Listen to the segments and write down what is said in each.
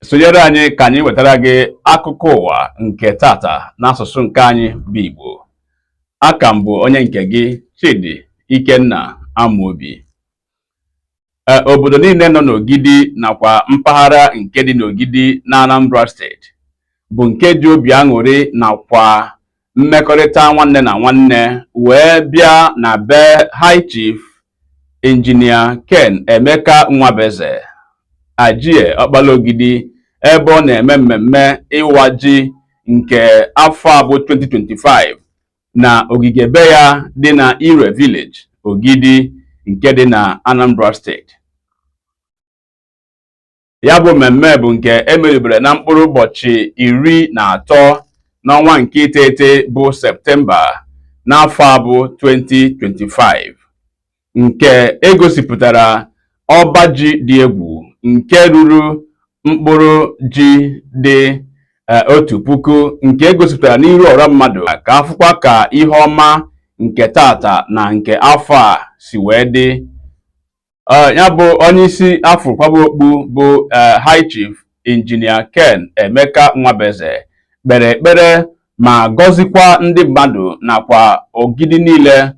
Sonyere anyị ka anyị wetara gị akụkọ ụwa nke tata n'asụsụ nke anyị bụ Igbo. Aka m bụ onye nke gị Chidi Ikenna Amobi. Obodo niile nọ n'Ogidi nakwa mpaghara nke dị n'Ogidi na Anambra steeti bụ nke ji obi aṅụrị nakwa mmekọrịta nwanne na nwanne wee bịa na be High Chief Injinia Ken Emeka Nwabeze Ajie Ọkpala Ogidi ebe ọ na-eme mmemme ịwa ji nke afọ a bụ 2025 na ogige be ya dị na Ire Village, Ogidi nke dị na Anambra steeti. Ya bụ mmemme bụ nke e merubere na mkpụrụ ụbọchị 13 n'ọnwa nke iteghete bụ Septemba n'afọ a bụ 2025 nke e gosipụtara ọba ji dị egwu nke ruru mkpụrụ ji dị 1000 nke e gosipụtara n'iru ọra mmadụ ka a fụkwa ka ihe ọma nke tata na nke afọ a si wee dị. Ya bụ onye isi afọ kwaba okpu bụ High Chief Injinia Ken Emeka Nwabeze kpere ekpere ma gọzikwa ndị mmadụ nakwa Ogidi niile.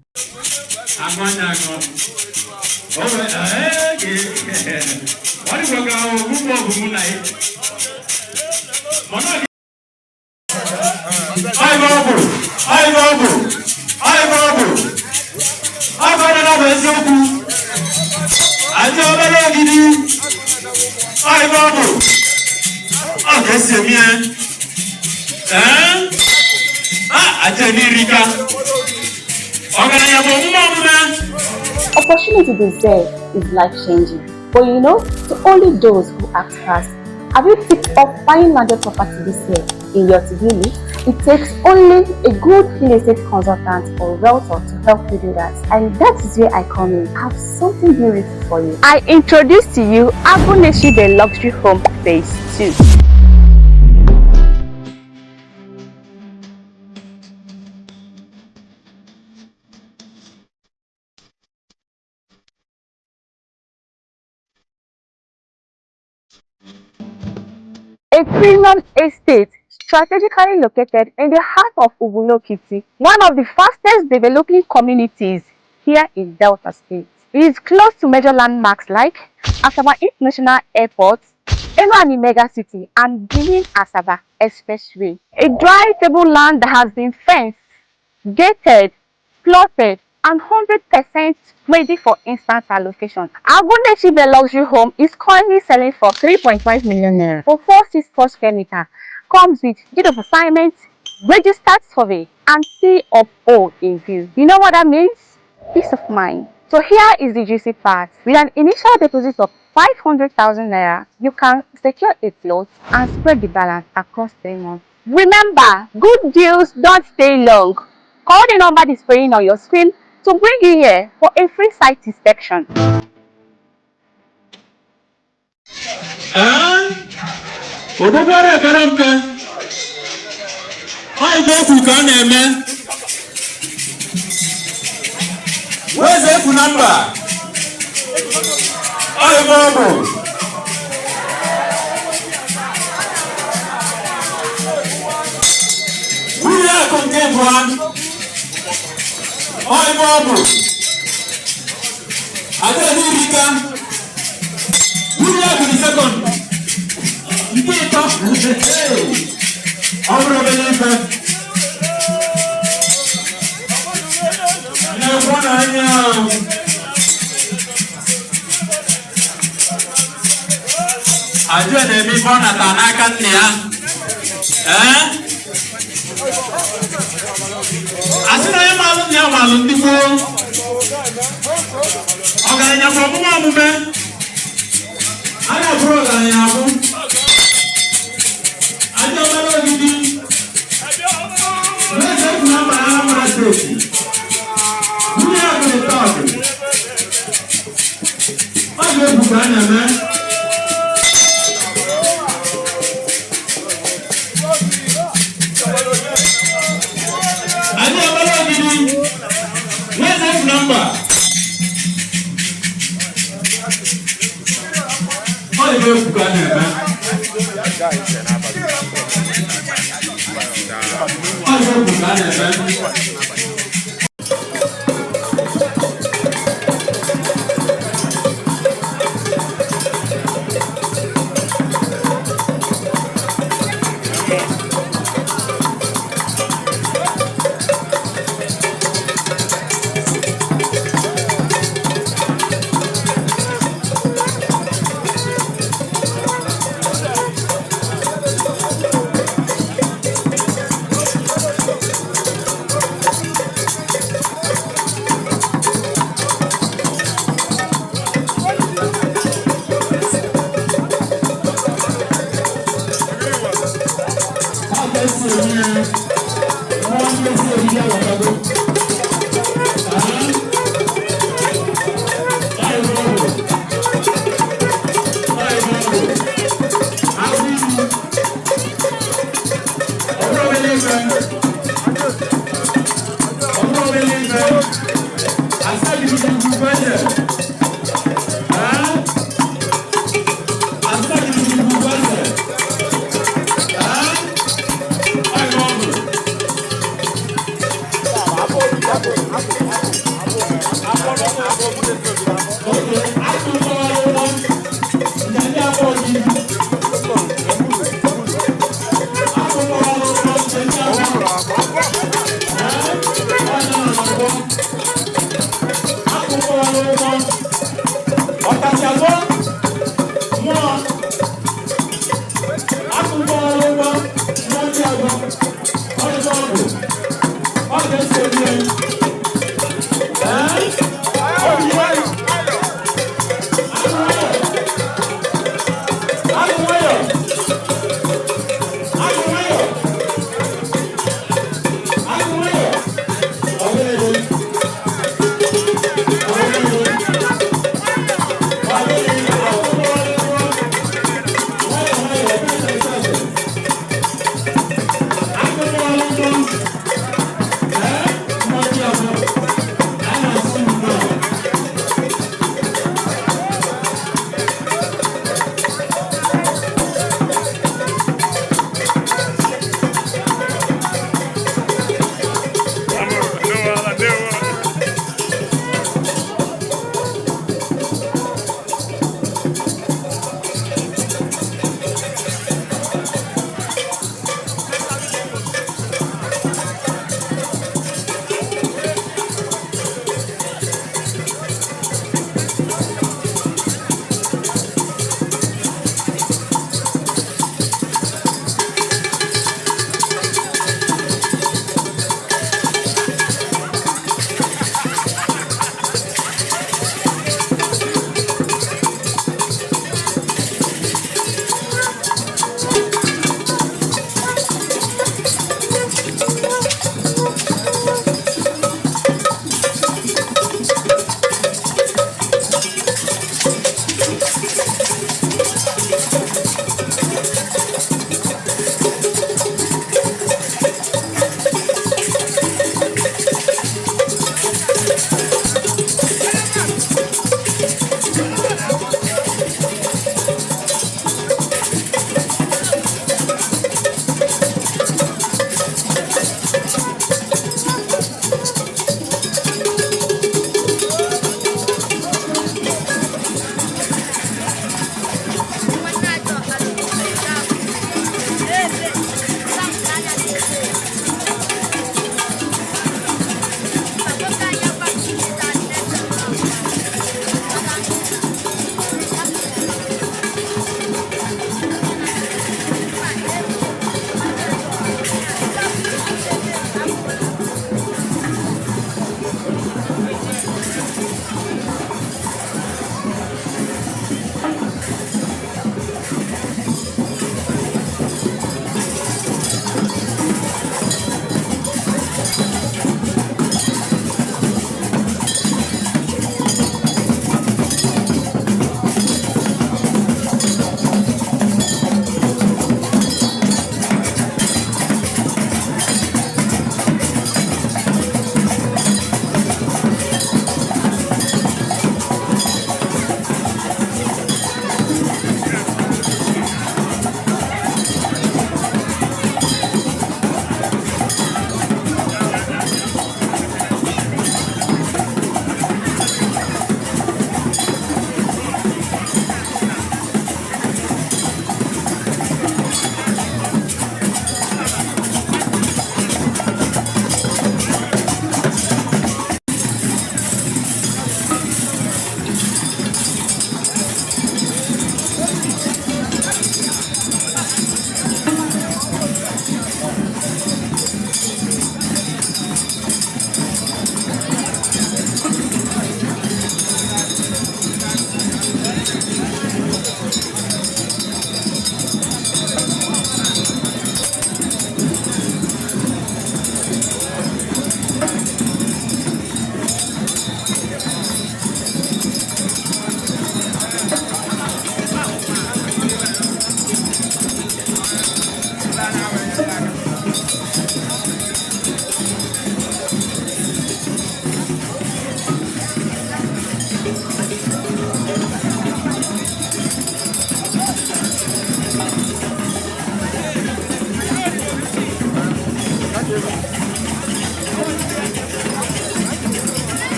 Opportunity deserved is life-changing, but you know, to only those who act fast. Have you picked up buying landed property this year in your to-do list? It takes only a good real estate consultant or realtor to help you do that. And that is where I come in. I have something beautiful for you. I introduce to you Aguneshi The Luxury Home Phase 2. A premium estate strategically located in the heart of Ubulu-Okiti, one of the fastest developing communities here in Delta State. It is close to major landmarks like Asaba International Airport, Enuani Mega City, and Benin Asaba Expressway. A dry table land that has been fenced, gated, plotted, and 100% ready for instant allocation. Agunechibe Luxury Home is currently selling for 3.5 million naira for 464 square meter. Comes with deed of assignment, registered survey, and C of O in view. You know what that means? Peace of mind. So here is the juicy part. With an initial deposit of 500,000 naira, you can secure a plot and spread the balance across 3 months. Remember, good deals don't stay long. Call the number displaying on your screen to bring you here for a free site inspection. Obogbara ekere mpe ọ ife ekwu ka a na-eme weze ekwu na mba ọ ife ọ bụ nwunye akụ nke abụọ ọ ife ọ bụ Adaeze Erika nwunye akụ the second nke ịtọ ọ bụrụ obere ife na-ekwu n'anya Ajọ na-eme ife ọ nata n'aka nna ya. Ee? A sị na onye maalụ nna ya maalụ ndị gboo. Ọgaranya bụ ọmụmụ omume. A na-abụrụ ọgaranya abụ. Ajọ ọbara Ogidi. Eze egwu na mba na Anambra steeti. Nwunye ya bụ tọọgụ. Ọ ga-egwu ka a na-eme. Anyị ọbara Ogidi. Eze egwu na mba. Ọ ga-egwu ka a na-eme. Ọ bụ okwu ka a na-eme.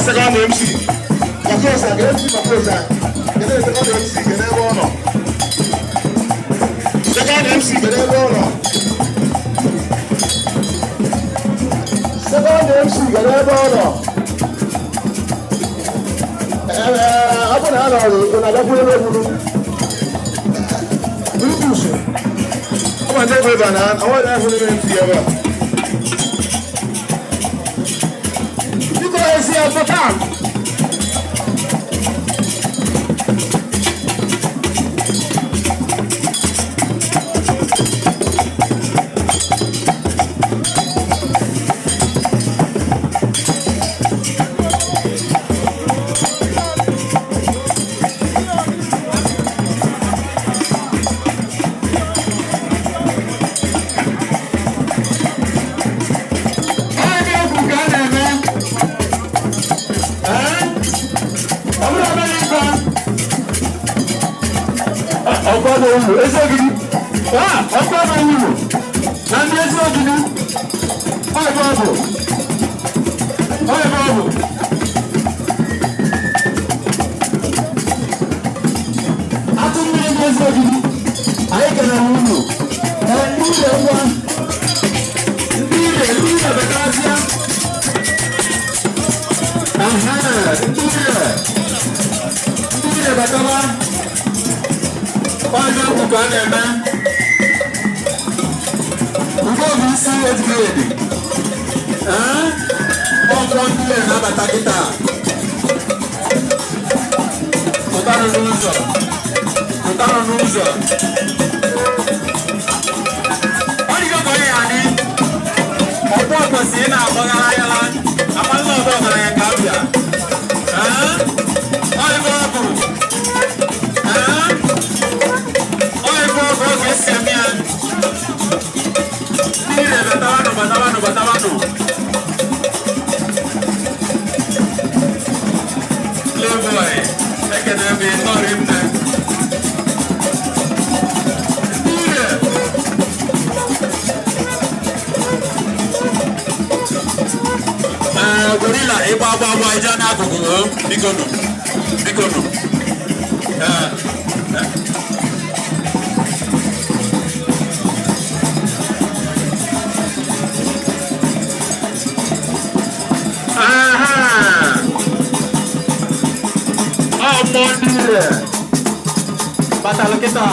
Second MC. Makosa, get MC Makosa. Get the second MC, get ebe ọ nọ. Second MC, get ebe ọ nọ. Second MC, get ebe ọ nọ. Ọ bụ na a nọrọ ọ na-agakwu ebe gburu. Bluetooth. Ọ ma ndị ebe na ọ nwere ahụ n'ime MC ebe a. Biko esi afọ taa. Gorilla ịgba agba agba ije n'akụkụ biko nụ biko nụ. Ọmọ nílẹ̀ bàtà lókítà.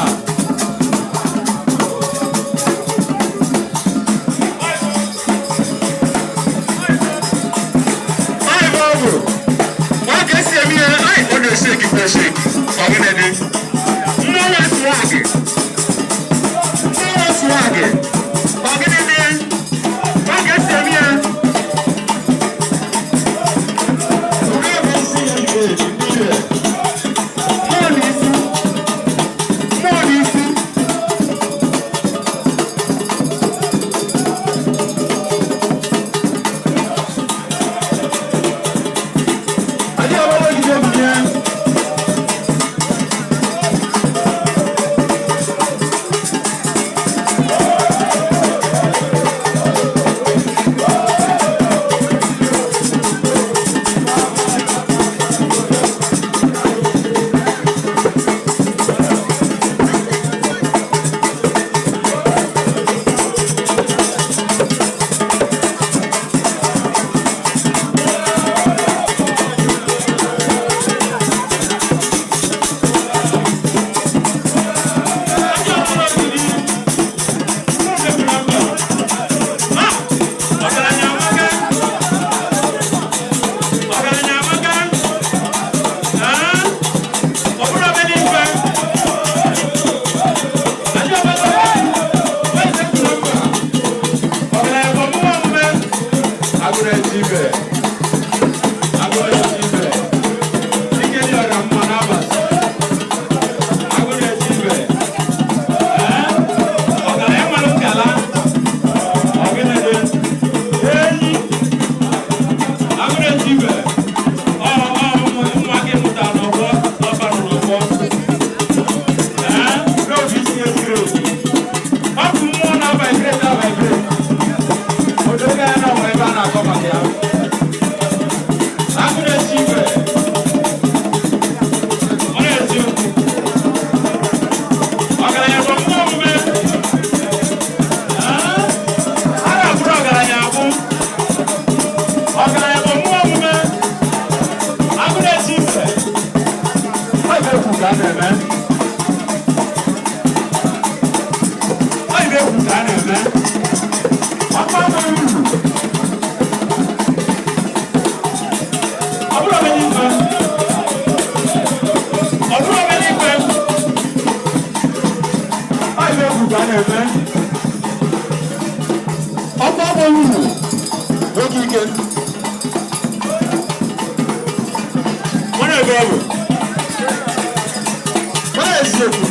ka a na-eme. Ọ ibe ekwu ka a na-eme. Ọkụ abụghị uru. Ọ bụrụ obere ife. Ọ bụrụ obere ife. Ọ ibe ekwu ka a na-eme. Ọkụ abụghị uru. Nwoke ike. Onye ebe ọ bụ. Onye eziokwu.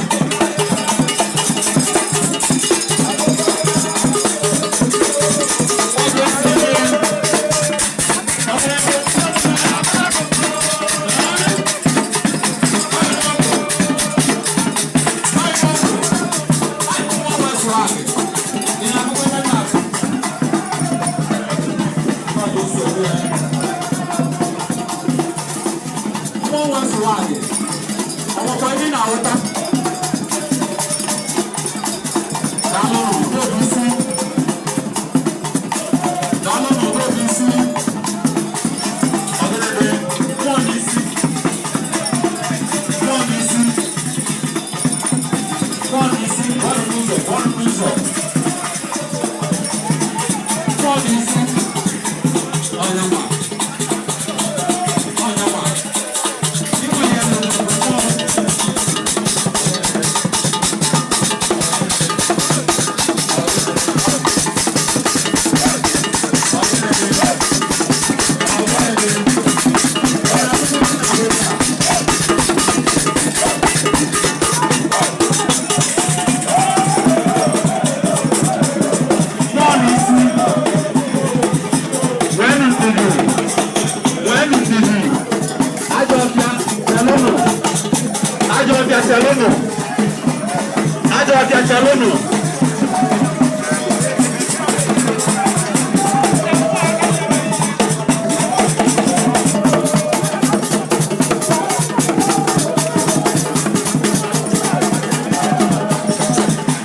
Mmụọ swag. Ọmọkwa ndị na-aghọta. Daalụ n'obi isi. Daalụ n'obi isi. Ọgịnịdị, mmụọ n'isi. Mmụọ n'isi. Mmụọ n'isi, ọrụ n'ụzọ, ọrụ n'ụzọ. Mmụọ n'isi. Ọnyanwa. Ọnyanwa. Ịnwe ya nụrụ mmụọ. Mmụọ n'isi. Wee ndidi. Wee ndidi. Ajọ ọfịa chelụnụ. Ajọ ọfịa chelụnụ. Ajọ ọfịa chelụnụ.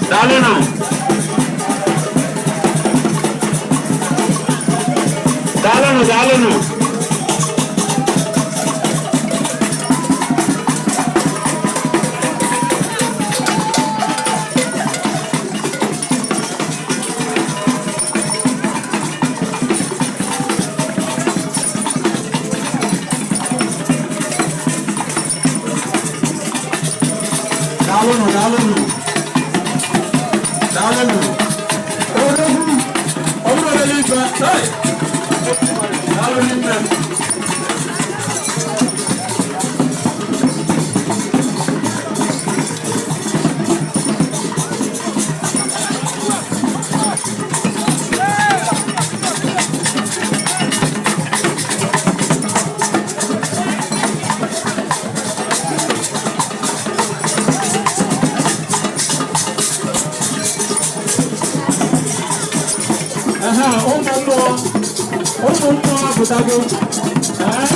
Daalụnụ. Daalụnụ, daalụnụ. Daalụnụ, daalụnụ. Daalụnụ. Odogwu. Ọ bụrụ obere ife. Hey! Daalụ nne m. Ehe, ụmụ mmụọ apụtago. Ee,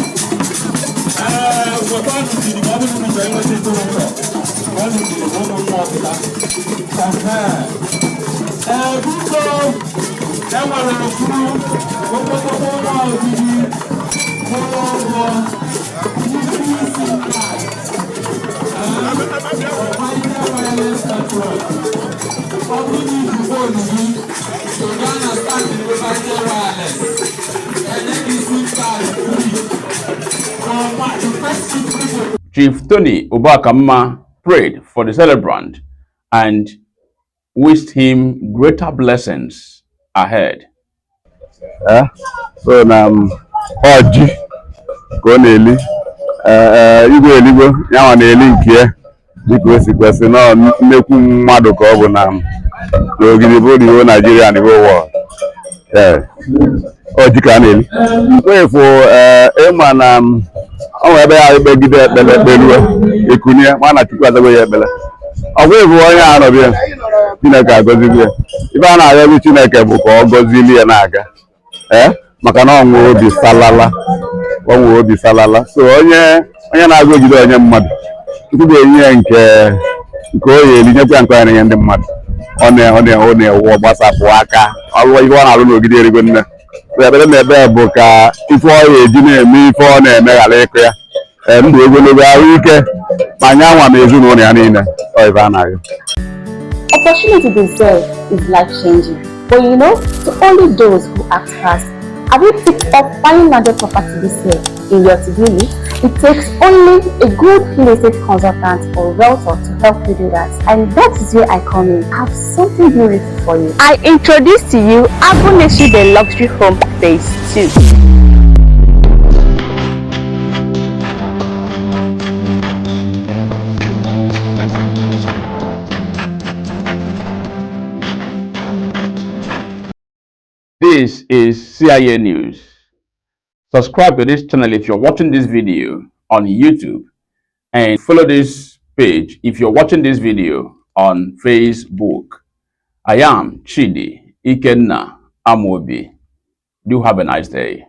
ee, nwekwanụ ndidi ma ọ bụrụ na unu chọrọ inweta ịtụrụ ụtọ. Nwekwanụ ndidi ma ụmụ mmụọ pụta. Ehe. Ee, biko, e nwere ofu okpotokpo nwa ogidi kwụrụ ụgwọ isi isi card. Ee, wireless network. Ọ bụrụ na iji phone gị, ị gaa na stand Vital Wireless, enye gị SIM card free. For the first six people Chief Tony Obakamma prayed for the celebrant and wished him greater blessings ahead. Eh, so na ọjị ka ọ na-eli. Eh, eh, igwe eligbo ya nwa na-eli nke ya dịka o si kwesị na nnekwu mmadụ ka ọ bụ na n'ogidi bụ the whole Nigeria and the whole world. Ee, ọjị ka a na-eli wefu. Ee, ịma na ọ nwere ebe ya ekpegide ekpele ekpeluo ekunie ma na Chukwu azago ya ekpele. Ọ bụ ịbụ onye a nọbịa, Chineke agọzili ya. Ife a na-arịọzi Chineke bụ ka ọ gọzili ya na-aga, ee, maka na ọ nwee obi salala, ọ nwee obi salala. So onye onye na-agụ ejide onye mmadụ, Chukwu ga-enye ya nke o ya eli, nyekwa ya nke ọ na-enye ndị mmadụ. Ọ na-ewu gbasapụ aka ọrụ ife ọ na-arụ n'ogide erigo nne. So ekpere na ebe bụ ka ife ọ ya eji na-eme ife ọ na-eme ghara ịkụ ya. Ee, ndụ ogologo, ahụ ike. Ma nyanwa ma ezinụlọ ya niile, ọ ife a na-ayọ. Opportunity deserved is life changing. But you know, to only those who act fast. Have you picked up buying landed property this year in your to-do list? It takes only a good real estate consultant or realtor to help you do that. And that is where I come in. I have something beautiful for you. I introduce to you Aguneshi The Luxury Home Phase 2. This is CIA News. Subscribe to this channel if you're watching this video on YouTube, and follow this page if you're watching this video on Facebook. I am Chidi Ikenna Amobi. Do have a nice day.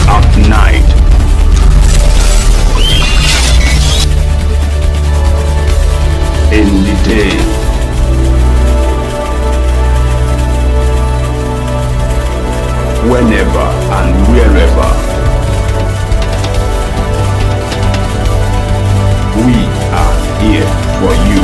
At night, in the day, whenever and wherever, we are here for you.